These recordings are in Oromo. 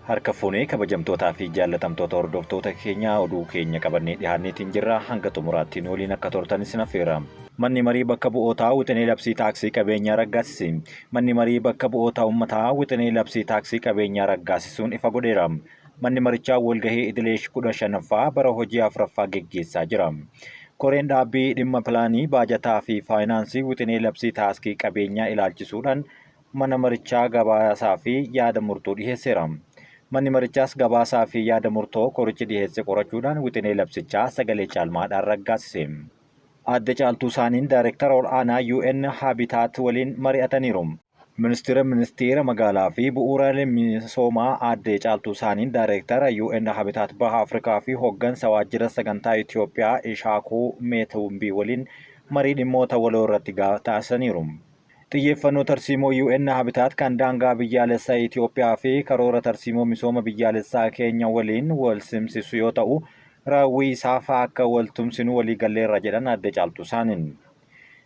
Harka fuunee kabajamtootaa fi jaallatamtoota hordoftoota keenyaa, oduu keenya qabannee dhiyaanneetiin jirra. Hanga xumuraatti nu waliin akka turtan isin affeera. Manni marii bakka bu'ootaa wixinee labsii taaksii qabeenyaa raggaasise. Manni marii bakka bu'oota uummataa wixinee labsii taaksii qabeenyaa raggaasisuun ifa godheera. Manni marichaa walgahii idilee 15ffaa bara hojii 4ffaa geggeessaa jira. Koreen dhaabbii dhimma pilaanii, baajataa fi faayinaansii wixinee labsii taaskii qabeenyaa ilaalchisuudhaan mana marichaa gabaasaa fi yaada murtoo dhiheesseera. Manni marichaas gabaasaa fi yaada murtoo korichi dhiheesse qorachuudhaan wixinee labsichaa sagalee caalmaadhaan raggaasise. Aadde Caaltuu Saaniin Daayirektara Ol'aanaa UN Habitat waliin mari'ataniiru. Ministira Ministeera Magaalaa fi Bu'uuraalee Misoomaa Aadde Caaltuu Saaniin Daayirektara UN Habitat Baha Afrikaa fi Hoggansa Waajjira Sagantaa Itiyoophiyaa Ishaakuu Meetuumbii waliin marii dhimmoota waloo irratti taasisaniiru. Xiyyeeffannoo tarsiimoo UN Habitat kan daangaa biyyaalessaa Itiyoophiyaa fi karoora tarsiimoo misooma biyyaalessaa keenya waliin wal simsisu yoo ta'u, raawwii isaaf akka wal tumsinu waliigalleerra jedhan Aadde Caaltuu Saaniin.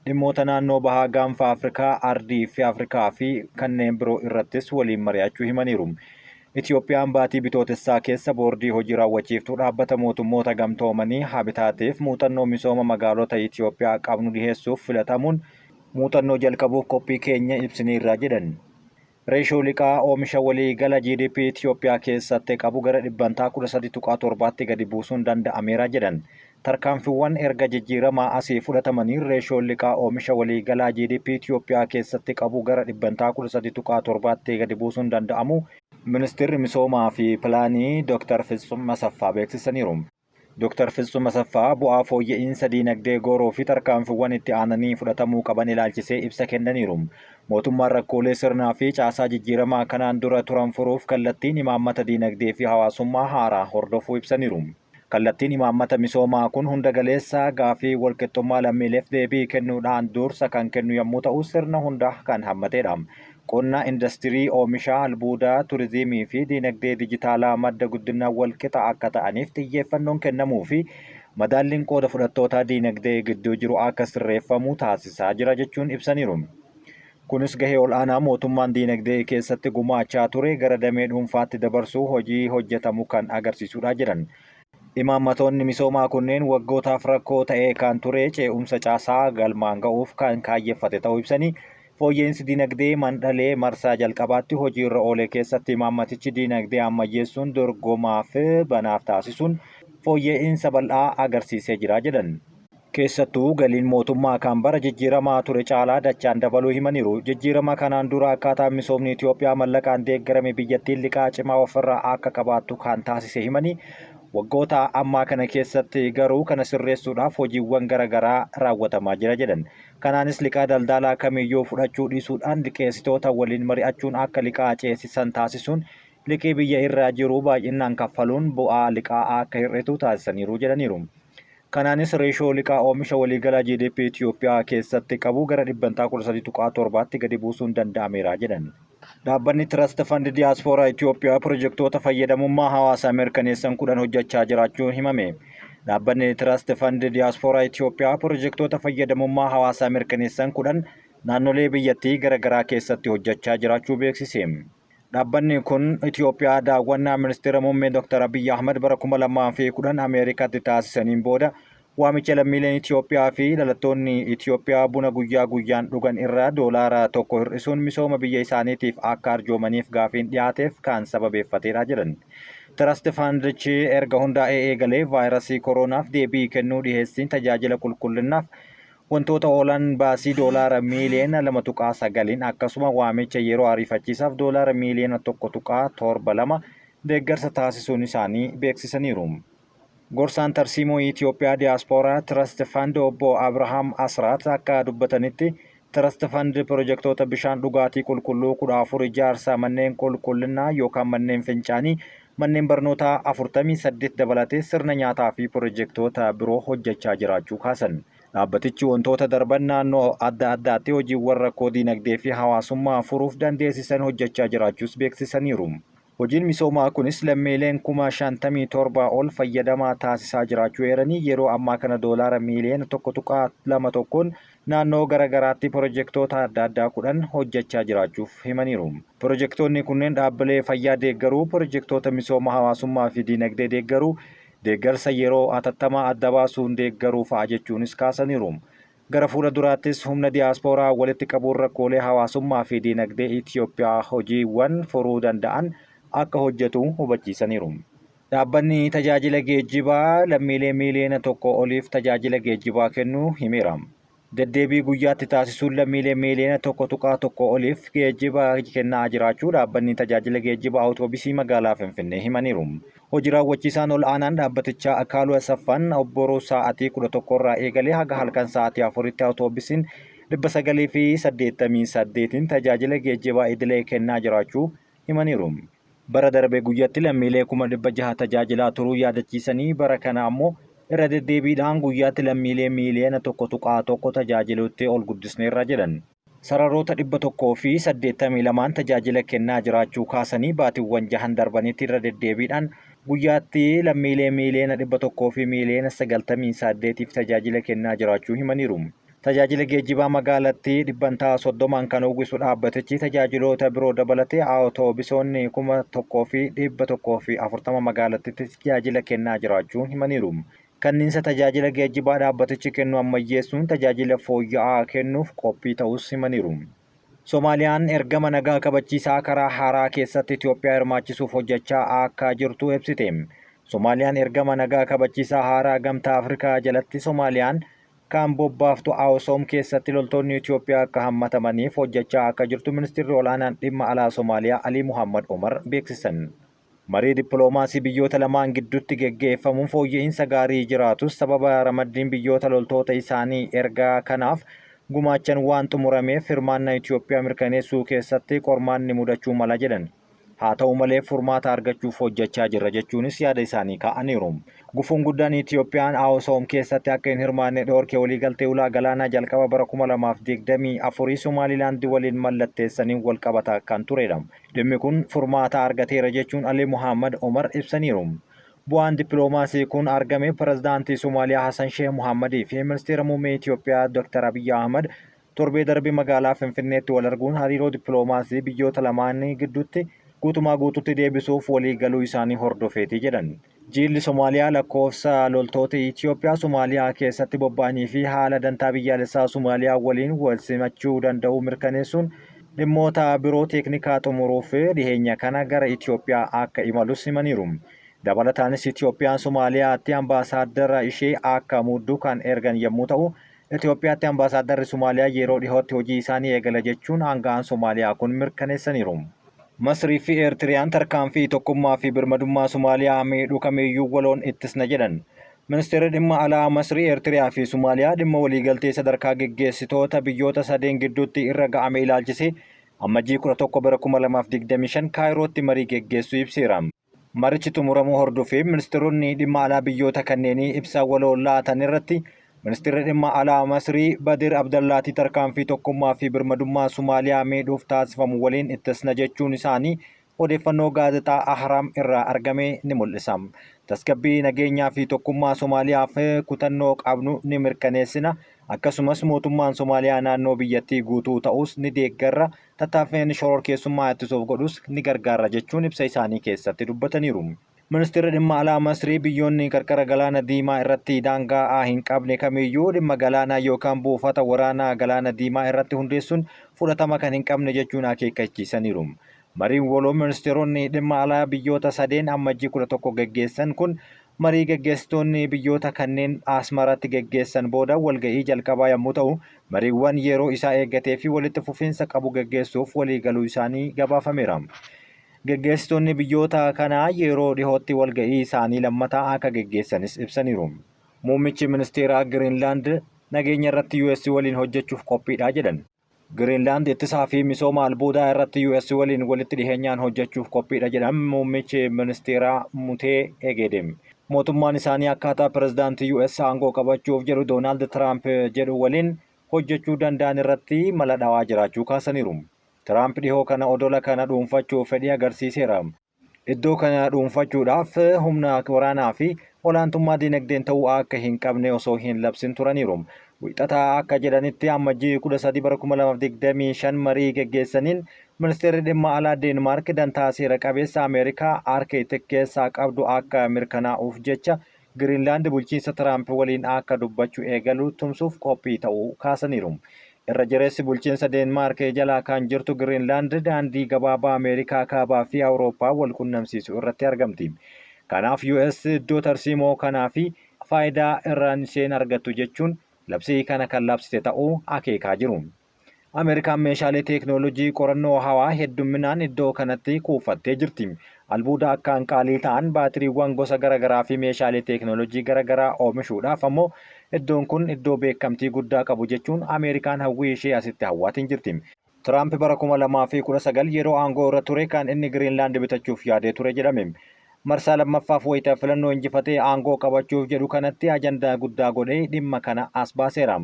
Dhimmoota naannoo Baha Gaanfa Afrikaa, Ardii fi Afrikaa fi kanneen biroo irrattis waliin mari'achuu himaniiru. Itiyoophiyaan baatii Bitootessaa keessa boordii hojii raawwachiiftuu Dhaabbata Mootummoota Gamtoomanii Habitaatiif muuxannoo misooma magaalota Itiyoophiyaa qabnu dhiheessuuf filatamuun muuxannoo jalqabuuf qophii keenya ibsineerra jedhan. Reeshoo liqaa oomisha waliigala GDP Itiyoophiyaa keessatti qabu gara dhibbantaa 13.7tti gadi buusuun danda'ameera jedhan. Tarkaanfiiwwan erga jijjiiramaa asii fudhatamaniin reeshoon liqaa oomisha waliigalaa GDP Itiyoophiyaa keessatti qabu gara dhibbantaa 13.7tti gadi buusuun danda'amu Ministirri Misoomaa fi Pilaanii Dr. Fitsum Asaffaa beeksisaniiru. Dr. Fitsum Asaffaa bu'aa fooyya'iinsa diinagdee gooroo fi tarkaanfiiwwan itti aananii fudhatamuu qaban ilaalchisee ibsa kennaniiru. Mootummaan rakkoolee sirnaa fi caasaa jijjiiramaa kanaan dura turan furuuf kallattiin imaammata diinagdee fi hawaasummaa haaraa hordofuu ibsaniiru. Kallattiin imaammata misoomaa kun hunda galeessa gaafii walqixxummaa lammiileef deebii kennuudhaan dursa kan kennu yommuu ta'u, sirna hunda kan hammatedha. Qonna, indastirii, oomisha albuudaa, turizimii fi diinagdee dijitaalaa madda guddinaa walqixa akka ta'aniif xiyyeeffannoon kennamuu fi madaalliin qooda fudhattoota diinagdee gidduu jiru akka sirreeffamu taasisaa jira jechuun ibsaniiru. Kunis gahee ol'aanaa mootummaan diinagdee keessatti gumaachaa ture gara damee dhuunfaatti dabarsuu hojii hojjetamu kan agarsiisudha jedhan. Imaammatoonni misoomaa kunneen waggootaaf rakkoo ta'ee kan ture cee'umsa caasaa galmaan ga'uuf kan kaayyeffate ta'uu ibsanii, fooyya'insi diinagdee mandhalee marsaa jalqabaatti hojiirra oole keessatti imaammatichi diinagdee ammayyeessuun dorgomaaf banaaf taasisuun fooyya'insa bal'aa agarsiisee jira jedhan. Keessattuu galiin mootummaa kan bara jijjiiramaa ture caalaa dachaan dabaluu himaniiru. Jijjiirama kanaan dura akkaataan misoomni Itiyoophiyaa mallaqaan deeggarame biyyattiin liqaa cimaa ofirraa akka qabaattu kan taasise himanii, waggoota ammaa kana keessatti garuu kana sirreessuudhaaf hojiiwwan gara garaa raawwatamaa jira jedhan. Kanaanis liqaa daldalaa kamiyyuu fudhachuu dhiisuudhaan liqeessitoota waliin mari'achuun akka liqaa ceesisan taasisuun liqii biyya irraa jiru baay'inaan kaffaluun bu'aa liqaa akka hir'itu taasisaniiru jedhaniiru. Kanaanis reeshoo liqaa oomisha waliigalaa GDP Itiyoophiyaa keessatti qabu gara dhibbantaa 13.7tti gadi buusuun danda'ameera jedhan. Dhaabbanni Trust Fund Diyaaspooraa Itiyoophiyaa pirojektoota fayyadamummaa hawaasaa mirkaneessan 10 hojjechaa jiraachuun himame. Dhaabbanni Trust Fund Diyaaspooraa Itiyoophiyaa pirojektoota fayyadamummaa hawaasaa mirkaneessan 10 naannolee biyyattii garagaraa keessatti hojjechaa jiraachuu beeksise. Dhaabbanni kun Itiyoophiyaa daawwannaa Ministeera Muummee Dr. Abiyyi Ahmad bara 2010 Ameerikaatti taasisaniin booda waamicha lammiileen Itiyoophiyaa fi dhalattoonni Itiyoophiyaa buna guyyaa guyyaan dhugan irraa doolaara tokko hir'isuun misooma biyya isaaniitiif akka arjoomaniif gaafiin dhiyaateef kan sababeeffateedha jedhan. Trust Fundichi erga hundaa'ee eegalee vaayirasii koroonaaf deebii kennuu, dhiheessiin tajaajila qulqullinnaaf wantoota oolan baasii doolaara miiliyoona 2.9n akkasuma waamicha yeroo ariifachiisaaf doolaara miiliyoona 1.72 deeggarsa taasisuun isaanii beeksisaniiru. Gorsaan tarsiimoo Itiyoophiyaa Diyaaspooraa Trust Fund obbo Abrahaam Asraat akka dubbatanitti, Trust Fund pirojektoota bishaan dhugaatii qulqulluu 14, ijaarsa manneen qulqullinnaa yookaan manneen fincaanii, manneen barnootaa 48 dabalatee sirna nyaataa fi pirojektoota biroo hojjechaa jiraachuu kaasan. Dhaabbatichi wantoota darban naannoo adda addaatti hojiiwwan rakkoo diinagdee fi hawaasummaa furuuf dandeessisan hojjechaa jiraachuus beeksisaniiru. Hojiin misoomaa kunis lammiileen 57,000 ol fayyadamaa taasisaa jiraachuu eeranii, yeroo ammaa kana doolaara miiliyoona 1.21n naannoo garagaraatti pirojektoota adda addaa 10 hojjechaa jiraachuuf himaniiru. Pirojektoonni kunneen dhaabbilee fayyaa deeggaruu, pirojektoota misooma hawaasummaa fi diinagdee deeggaruu, deeggarsa yeroo atattamaa adda baasuun deeggaruu fa'a jechuunis kaasaniiru. Gara fuula duraattis humna diyaaspooraa walitti qabuun rakkoolee hawaasummaa fi diinagdee Itiyoophiyaa hojiiwwan furuu danda'an akka hojjetu hubachiisaniiru. Dhaabbanni tajaajila geejjibaa lammiilee miiliyoona 1 oliif tajaajila geejjibaa kennu himeera. Deddeebii guyyaatti taasisuun lammiilee miiliyoona 1.1 oliif geejjiba kennaa jiraachuu dhaabbanni tajaajila geejjiba Awutoobisii magaalaa Finfinnee himaniiru. Hojii raawwachiisaan ol aanaan dhaabbatichaa Akaaluu Asaffaan obboruu sa'aatii 11 irraa eegalee haga halkan sa'aatii 4tti Awutoobisiin 988n tajaajila geejjibaa idilee kennaa jiraachuu himaniiru. Bara darbe guyyatti lammiilee 600,000 tajaajilaa turuu yaadachiisanii, bara kana ammoo irra deddeebiidhaan guyyaatti lammiilee miiliyoona 1.1 tajaajiluutti ol guddisneerra jedhan. Sararoota 182n tajaajila kennaa jiraachuu kaasanii, baatiwwan jahan darbanitti irra deddeebiidhaan guyyaatti lammiilee miiliyoona 100 fi miiliyoona 98f tajaajila kennaa jiraachuu himaniiru. Tajaajila geejjibaa magaalattii dhibbantaa 30n kan uwwisu dhaabbatichi tajaajiloota biroo dabalatee awutoobisoonni 1,140 magaalattitti tajaajila kennaa jiraachuu himaniiru. Kanniinsa tajaajila geejjibaa dhaabbatichi kennu ammayyeessuun tajaajila fooyya'aa kennuuf qophii ta'uus himaniiru. Somaaliyaan ergama nagaa kabachiisaa karaa haaraa keessatti Itoophiyaa hirmaachisuuf hojjechaa akka jirtu ibsite. Somaaliyaan ergama nagaa kabachiisaa haaraa Gamtaa Afrikaa jalatti Somaaliyaan kan bobbaaftu Awusoom keessatti loltoonni Itoophiyaa akka hammatamaniif hojjechaa akka jirtu Ministirri Ol'aanaan Dhimma Alaa Somaaliyaa Alii Muhammad Omar beeksisan. Marii dippiloomaasii biyyoota lamaan gidduutti geggeeffamuun fooyya'iinsa gaarii jiraatus sababa ramaddiin biyyoota loltoota isaanii ergaa kanaaf gumaachan waan xumurameef hirmaannaa Itoophiyaa mirkaneessuu keessatti qormaanni mudachuu mala jedhan. Haa ta'u malee furmaata argachuuf hojjechaa jirra jechuunis yaada isaanii kaa'aniiru. Gufuun guddaan Itoophiyaan Awusoom keessatti akka hin hirmaanne dhoorke waliigaltee ulaa galaanaa jalqaba bara 2024 Somaalilaand waliin mallatteessaniin walqabata kan turedha. Dhimmi kun furmaata argateera jechuun Alii Mohaammad Omar ibsaniiru. Bu'aan dippiloomaasii kun argame Pirezidaantii Somaaliyaa Hasan Sheeh Mohaammadii fi Ministeera Muummee Itoophiyaa Dr. Abiyyi Ahmad torbee darbe magaalaa Finfinneetti wal arguun hariiroo dippiloomaasii biyyoota lamaanii gidduutti guutumaa guututti deebisuuf walii galuu isaanii hordofeeti jedhan. Jiilli Somaaliyaa lakkoofsa loltoota Itoophiyaa Somaaliyaa keessatti bobba'anii fi haala dantaa biyyaalessaa Somaaliyaa waliin wal simachuu danda'u mirkaneessuun dhimmoota biroo teeknikaa xumuruuf dhiheenya kana gara Itoophiyaa akka imalus himaniiru. Dabalataanis Itoophiyaan Somaaliyaatti ambaasaaddara ishee akka muuddu kan ergan yommuu ta'u, Itoophiyaatti ambaasaaddarri Somaaliyaa yeroo dhihootti hojii isaanii eegala jechuun aanga'aan Somaaliyaa kun mirkaneessaniiru. Masrii fi Eertiriyaan tarkaanfii tokkummaa fi birmadummaa Somaaliyaa miidhu kamiiyyuu waloon ittisna jedhan. Ministeerri Dhimma Alaa Masrii, Eertiriyaa fi Somaaliyaa dhimma waliigaltee sadarkaa geggeessitoota biyyoota sadeen gidduutti irra ga'ame ilaalchisee Ammajjii 11 bara 2025 Kaayirootti marii geggeessuu ibseera. Marichi xumuramuu hordofee ministeeronni dhimma alaa biyyoota kanneenii ibsa waloo laatan irratti Ministirri Dhimma Alaa Masrii Badir Abdallaatii tarkaanfii tokkummaa fi birmadummaa Somaaliyaa miidhuuf taasifamu waliin ittisna jechuun isaanii odeeffannoo gaazexaa Ahraam irraa argame ni mul'isa. Tasgabbii, nageenyaa fi tokkummaa Somaaliyaaf kutannoo qabnu ni mirkaneessina, akkasumas mootummaan Somaaliyaa naannoo biyyattii guutuu ta'uus ni deeggarra, Tattaaffiin shororkeessummaa ittisuuf godhus ni gargaarra jechuun ibsa isaanii keessatti dubbataniiru. Ministirri Dhimma Alaa Masrii biyyoonni qarqara Galaana Diimaa irratti daangaa hin qabne kamiiyyuu dhimma galaanaa yookaan buufata waraanaa Galaana Diimaa irratti hundeessuun fudhatama kan hin qabne jechuun akeekkachiisaniiru. Mariin waloo ministeeronni dhimma alaa biyyoota sadeen Ammajjii 11 geggeessan kun Marii geggeessitoonni biyyoota kanneen Asmaraatti geggeessan booda walga'ii jalqabaa yammuu ta'u, mariiwwan yeroo isaa eeggatee fi walitti fufiinsa qabu geggeessuuf walii galuu isaanii gabaafameera. Geggeessitoonni biyyoota kanaa yeroo dhihootti walga'ii isaanii lammataa akka geggeessanis ibsaniiru. Muummichi Ministeeraa Giriinlaand nageenya irratti US waliin hojjechuuf qophiidha jedhan. Giriinlaand ittisaa fi misooma albuudaa irratti US waliin walitti dhiheenyaan hojjechuuf qophiidha jedhan muummichi ministeeraa Mutee Egeede. Mootummaan isaanii akkaataa pirezidaantii US aangoo qabachuuf jedhu Doonaald Tiraamp jedhu waliin hojjechuu danda'an irratti mala dhawaa jiraachuu kaasaniiru. Tiraamp dhihoo kana odola kana dhuunfachuuf fedhii agarsiiseera. Iddoo kana dhuunfachuudhaaf humna waraanaa fi olaantummaa dinagdeen ta'uu akka hin qabne osoo hin labsin turaniiru. Wiixataa akka jedhanitti Ammajjii 13 bara 2025 marii geggeessaniin ministeerri dhimma alaa Deenmaark dantaa seera qabeessa Ameerikaa Arkitik keessaa qabdu akka mirkanaa'uuf jecha Giriinlaand bulchiinsa Tiraamp waliin akka dubbachuu eegalu tumsuuf qophii ta'uu kaasaniiru. Irra jireessi bulchiinsa Deenmaark jala kan jirtu Giriinlaand daandii gabaabaa Ameerikaa kaabaa fi Awurooppaa wal qunnamsiisu irratti argamti. Kanaaf US iddoo tarsiimoo kanaa fi faayidaa irraan isheen argattu jechuun labsii kana kan labsite ta'uu akeekaa jiru. Ameerikaan meeshaalee teeknoolojii qorannoo hawaa heddumminaan iddoo kanatti kuufattee jirti. Albuuda akkaan qaalii ta'an, baatiriiwwan gosa garagaraa fi meeshaalee teeknoolojii garagaraa oomishuudhaaf ammoo iddoon kun iddoo beekamtii guddaa qabu jechuun Ameerikaan hawwii ishee asitti hawwaatiin jirti. Tiraamp bara 2019 yeroo aangoo irra ture kan inni Giriinlaand bitachuuf yaadee ture jedhame. Marsaa lammaffaaf wayita filannoo injifatee aangoo qabachuuf jedhu kanatti ajandaa guddaa godhee dhimma kana as baaseera.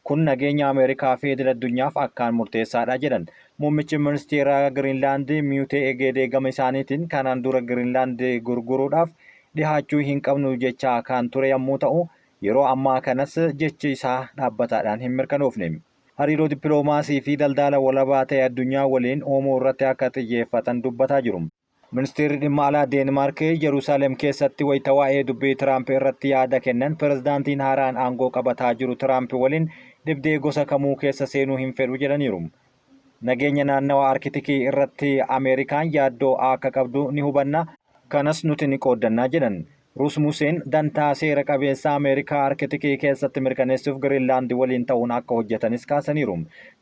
Kun nageenya Ameerikaa fi idil addunyaaf akkaan murteessaadha jedhan. Muummichi ministeeraa Giriinlaand Miyutee Egeedee gama isaaniitiin kanaan dura Giriinlaand gurguruudhaaf dhihaachuu hin qabnu jechaa kan ture yommuu ta'u, yeroo ammaa kanas jechi isaa dhaabbataadhaan hin mirkanoofne. Hariiroo dippiloomaasii fi daldaala walabaa ta'e addunyaa waliin uumuu irratti akka xiyyeeffatan dubbataa jiru. Ministeerri dhimma alaa Deenmaark Yerusaalem keessatti wayita waa'ee dubbii Tiraamp irratti yaada kennan pirezidaantiin haaraan aangoo qabataa jiru Tiraamp waliin dhibdee gosa kamuu keessa seenuu hin fedhu jedhaniiru. Nageenya naannawa Arkitikii irratti Ameerikaan yaaddoo akka qabdu ni hubanna, kanas nuti ni qooddannaa jedhan. Ruusmuseen dantaa seera qabeessa Ameerikaa Arkitikii keessatti mirkaneessuuf Giriinlaand waliin ta'uun akka hojjetanis kaasaniiru.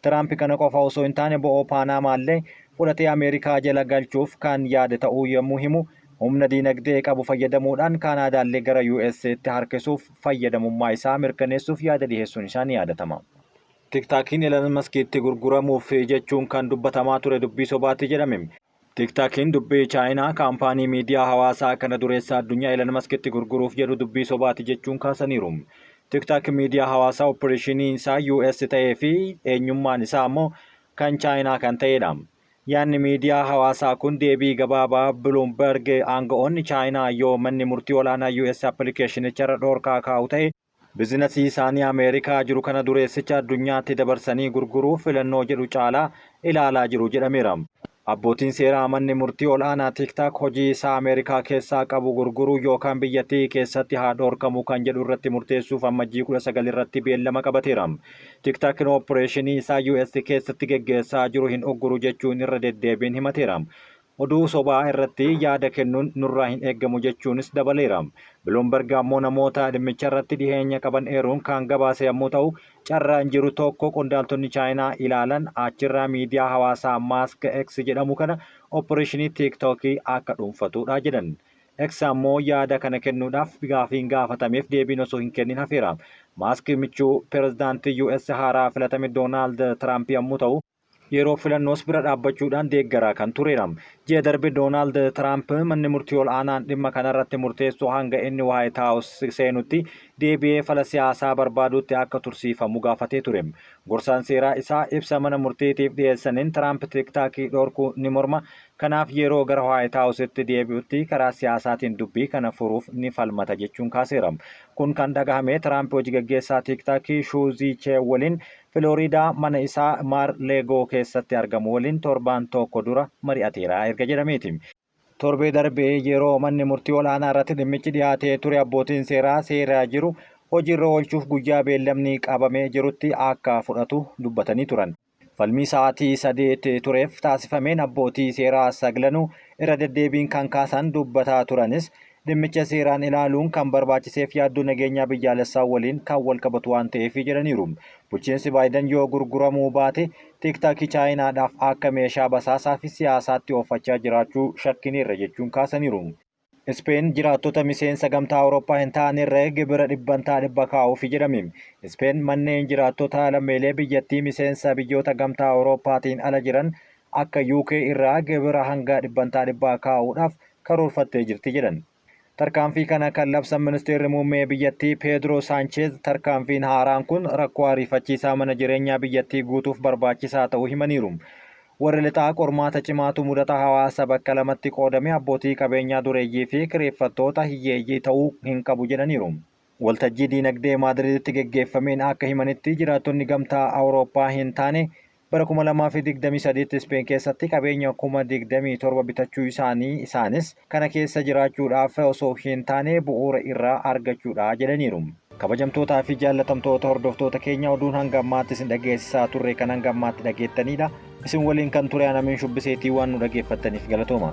Tiraamp kana qofa osoo hin taane bo'oo Paanaamaallee fudhatee Ameerikaa jala galchuuf kan yaade ta'uu yommuu himu, humna diinagdee qabu fayyadamuudhaan Kaanaadaallee gara US'tti harkisuuf fayyadamummaa isaa mirkaneessuuf yaada dhiheessuun isaa ni yaadatama. TikTokiin Elon Maskitti gurguramuuf jechuun kan dubbatamaa ture dubbii sobaati jedhame. TikTokiin dubbii Chaayinaa kaampaanii miidiyaa hawaasaa kana dureessa addunyaa Elon Maskitti gurguruuf jedhu dubbii sobaati jechuun kaasaniiru. TikTok miidiyaa hawaasaa opereeshiniin isaa US ta'ee fi eenyummaan isaa ammoo kan Chaayinaa kan ta'edha. Yaadni miidiyaa hawaasaa kun deebii gabaabaa Bloomberg aanga'oonni Chaayinaa yoo manni murtii olaanaa US appilikeeshinicharra dhoorkaa kaa'u ta'e bizinasii isaanii Ameerikaa jiru kana dureessicha addunyaatti dabarsanii gurguruuf filannoo jedhu caalaa ilaalaa jiru jedhameera. Abbootiin seeraa manni murtii ol'aanaa TikTok hojii isaa Ameerikaa keessaa qabu gurguruu yookaan biyyattii keessatti haa dhoorkamu kan jedhu irratti murteessuuf Ammajjii 19 irratti beellama qabateera. TikTok'n opereeshinii isaa US keessatti geggeessaa jiru hin ugguru jechuun irra deddeebiin himateera. Oduu sobaa irratti yaada kennuun nurraa hin eeggamu jechuunis dabaleera. Bloomberg ammoo namoota dhimmicharratti dhiheenya qaban eeruun kan gabaase yommuu ta'u, carraan jiru tokko qondaaltonni Chaayinaa ilaalan achirraa miidiyaa hawaasaa Maask X jedhamu kana opereeshinii TikTok akka dhuunfatudha jedhan. X ammoo yaada kana kennuudhaaf gaafiin gaafatameef deebiin osoo hin kennin hafeera. Maask michuu pirezidaantii US haaraa filatame Doonaald Tiraamp yommuu ta'u, yeroo filannoos bira dhaabbachuudhaan deeggaraa kan turedha. Ji'a darbe Doonaald Tiraamp manni murtii ol aanaan dhimma kanarratti murteessuu hanga inni Waayit Haawus seenutti deebi'ee fala siyaasaa barbaaduutti akka tursiifamu gaafatee ture. Gorsaan seeraa isaa ibsa mana murtiitiif dhiyeessaniin Tiraamp TikTokii dhorkuu ni morma. Kanaaf yeroo gara Waayit Haawusitti deebi'utti karaa siyaasaatiin dubbii kana furuuf ni falmata jechuun kaaseera. Kun kan dhagahame Tiraamp hojii gaggeessaa TikTokii Shuuzii Chee waliin Filooriidaa mana isaa Maar Leegoo keessatti argamu waliin torbaan tokko dura mari'ateera erga jedhameeti. Torbee darbe yeroo manni murtii ol'aanaa irratti dhimmichi dhiyaatee ture abbootiin seeraa seera jiru hojiirra oolchuuf guyyaa beellamni qabamee jirutti akka fudhatu dubbatanii turan. Falmii sa'aatii sadeet tureef taasifameen abbootii seeraa saglanuu irra deddeebiin kan kaasan dubbataa turanis dhimmicha seeraan ilaaluun kan barbaachiseef yaaddoo nageenyaa biyyaalessaa waliin kan walqabatu waan ta'eef jedhaniiru. Bulchiinsi Baayiden yoo gurguramuu baate TikTok Chaayinaadhaaf akka meeshaa basaasaa fi siyaasaatti oofachaa jiraachuu shakkiniirra jechuun kaasaniiru. Ispeen jiraattota miseensa gamtaa Awurooppaa hin taanerra gibira 100% kaa'uufi jedhame. Ispeen manneen jiraattota lammiilee biyyattii miseensa biyyoota gamtaa Awurooppaatiin ala jiran akka UK irraa gibira hanga 100% kaa'uudhaaf karoorfattee jirti jedhan. Tarkaanfii kana kan labsan ministeerri muummee biyyattii Peedroo Saancheez tarkaanfiin haaraan kun rakkoo ariifachiisaa mana jireenyaa biyyattii guutuuf barbaachisaa ta'uu himaniiru. Warri lixaa qormaata cimaatu mudata hawaasa bakka lamatti qoodame abbootii qabeenyaa dureeyyii fi kireeffattoota hiyyeeyyii ta'uu hin qabu jedhaniiru. Waltajjii diinagdee Maadriiditti geggeeffameen akka himanitti jiraattonni gamtaa Awurooppaa hin taane bara 2023tti Ispeen keessatti qabeenya 27,000 bitachuu isaanii isaanis kana keessa jiraachuudhaaf osoo hin taane bu'uura irraa argachuudha jedhaniiru. Kabajamtootaa fi jaallatamtoota hordoftoota keenya oduun hanga ammaatti isin dhageessisaa turre kan hanga ammaatti dhageettanidha. Isin waliin kan ture Anamiin Shubbiseetii waan nu dhageeffattaniif galatooma.